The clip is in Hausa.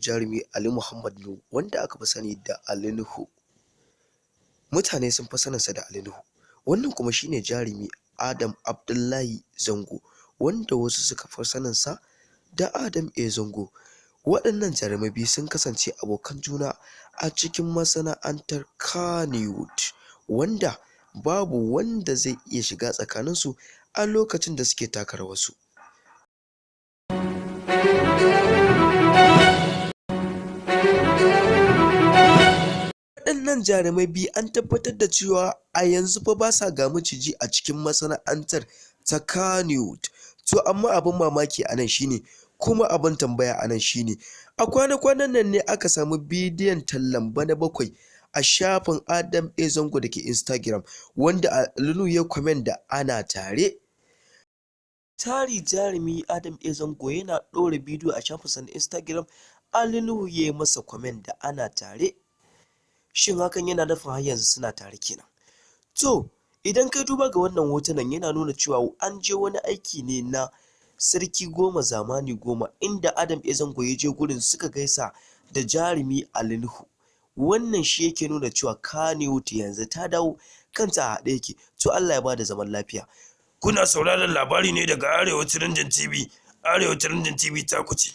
Jarumi Ali Muhammad Nuhu, wanda aka fi sani da Ali Nuhu. Mutane sun fi saninsa da Ali Nuhu. Wannan kuma shine jarumi Adam Abdullahi Zango, wanda wasu suka fi saninsa da Adam A. Zango. Waɗannan jarumai biyu sun kasance abokan juna a cikin masana'antar Kannywood, wanda babu wanda zai iya shiga tsakaninsu a lokacin da suke taka rawarsu. Waɗannan jarumai biyu an tabbatar da cewa a yanzu fa ba sa ga maciji a cikin masana'antar ta Kannywood. To amma abin mamaki a nan shine, kuma abin tambaya a nan shine, a kwana-kwanan nan ne aka samu bidiyon tallan Bana Bakwai a shafin Adam A. Zango da ke Instagram, wanda Ali Nuhu ya comment da "ana tare". Tari jarumi Adam A. Zango yana ɗora bidiyo a shafinsa na Instagram, Ali Nuhu ya yi masa comment da "ana tare". Shin hakan yana nufin har yanzu suna tare kenan? To, idan kai duba ga wannan hotunan, yana nuna cewa an je wani aiki ne na Sarki Goma Zamani Goma, inda Adam A. Zango ya je gurin suka gaisa da jarumi Ali Nuhu. Wannan shi yake nuna cewa Kannywood yanzu ta dawo kanta a haɗe yake. To Allah ya bada zaman lafiya. Kuna sauraron labari ne daga Arewa Trending TV. Arewa Trending TV ta ku ce.